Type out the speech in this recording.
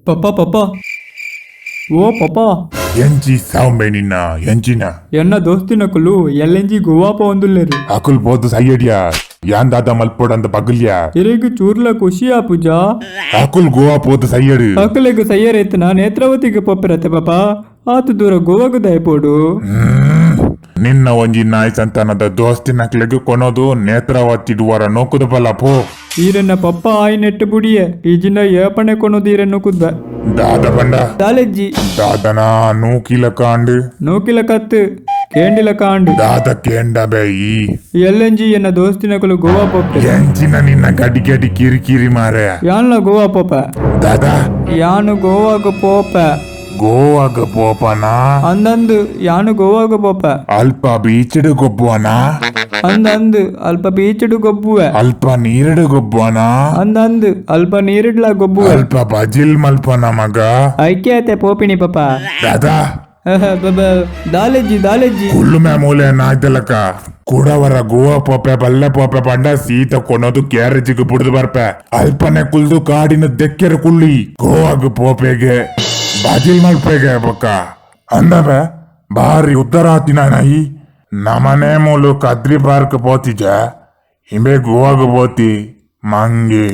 Papa papa, ಓ papa. ಎಂಚಿ ಸಾಂಬೆ ನಿನ್ನ ಎಂಚಿನ? ಎನ್ನ ದೋಸ್ತಿನಕುಲು ಎಲ್ಲೆಂಜಿ ಗೋವಾ ಪೋಂದುಲ್ಲೆರು. ಅಕುಲ್ ಪೋದು ಸೈಯಡಿಯ, ಯಾನ್ ದಾದ ಮಲ್ಪೊಡಂದ ಪಗಲ್ಯ. ಇರೆಗ್ ಚೂರ್ಲ ಖುಷಿ ಆಪುಜಾ? ಅಕುಲ್ ಗೋವಾ ಪೋದು ಸೈಯಡು. ಅಕುಲೆಗ್ ಸಯ್ಯರೇತನ ನೇತ್ರಾವತಿಗೆ ಪೋಪೆರತೆ ಪಾಪ, ಆತು ದೂರ ಗೋವಾಗ್ ದಾಯೆ ಪೋಡು? ನಿನ್ನ ಒಂಜಿ ನಾಯಿ ಸಂತಾನದ ದೋಸ್ತಿನಕ್ಲೆಗ್ ಕೊನೋದು ನೇತ್ರಾವತಿ ವರ ನೋಕುದ ಬಲ ಪೋ. ಈರೆನ್ನ ಪಪ್ಪ ಆಯಿ ನೆಟ್ಟು ಬುಡಿಯೆ, ಈಜಿನ ಏಪಣೆ ಕೊನೋದು ಈರೆನ್ನು ಕುದ್ದ. ದಾದ ಬಂಡ? ದಾಲೆಜ್ಜಿ. ದಾದನ ನೂಕಿಲ ಕಾಂಡ್? ನೂಕಿಲ ಕತ್ತು ಕೇಂಡಿಲ ಕಾಂಡು. ದಾದ ಕೇಂಡ ಬೇ ಈ? ಎಲ್ಲೆಂಜಿ ಎನ್ನ ದೋಸ್ತಿನಕುಲು ಗೋವಾ ಪೋಪೆ. ಎಂಚಿನ ನಿನ್ನ ಗಡಿ ಗಡಿ ಕಿರಿ ಕಿರಿ ಮಾರೆ? ಯಾನ್ಲ ಗೋವಾ ಪೋಪ. ದಾದಾ? ಯಾನು ಗೋವಾಗ್ ಪೋಪ. ಗೋವಾಗ ಪೋಪನಾ? ಅಂದಂದು, ಯಾನು ಗೋವಾಗ್ ಪೋಪ. ಅಲ್ಪ ಬೀಚಡ್ ಗೊಬ್ಬುವನಾ? ಅಂದಂದು, ಅಲ್ಪ ಬೀಚುಡು ಗೊಬ್ಬುವೆ. ಅಲ್ಪ ನೀರಡು ಗೊಬ್ಬುವನಾ? ಅಂದಂದು, ಅಲ್ಪ ನೀರಿಡ್ಲ ಗೊಬ್ಬುವೆ. ಅಲ್ಪ ಬಜಿಲ್ ಮಲ್ಪನ ಮಗ? ಐಕೆ ಆತೆ ಪೋಪಿಣಿ ಪಾಪ. ದಾದಾ? ದಾಲೆಜ್ಜಿ ದಾಲೆಜ್ಜಿ. ಕುಳ್ಳು ಮೇ ಮೂಲೆ ನಾಯ್ದಲಕ ಕುಡವರ ಗೋವಾ ಪೋಪೆ ಬಲ್ಲೆ ಪೋಪೆ ಪಂಡ ಸೀತ ಕೊನೋದು ಗ್ಯಾರೇಜಿಗೆ ಬುಡ್ದು ಬರ್ಪೆ. ಅಲ್ಪನೆ ಕುಲ್ದು ಕಾಡಿನ ದೆಕ್ಕೆರ ಕುಳ್ಳಿ ಗೋವಾಗ್ ಪೋಪೆಗೆ ಬಜಿಲ್ ಮಲ್ಪೆಗೆ ಬೊಕ್ಕ ಅಂದಬೆ ಬಾರಿ ಉದ್ದರಾತಿನ ನಾಯಿ. ನಮನೆ ಮೂಲು ಕದ್ರಿ ಪಾರ್ಕ್ ಪೋತಿಜ, ಇಂಬೆ ಗೋವಾಗ್ ಪೋತಿ ಮಂಗೆ.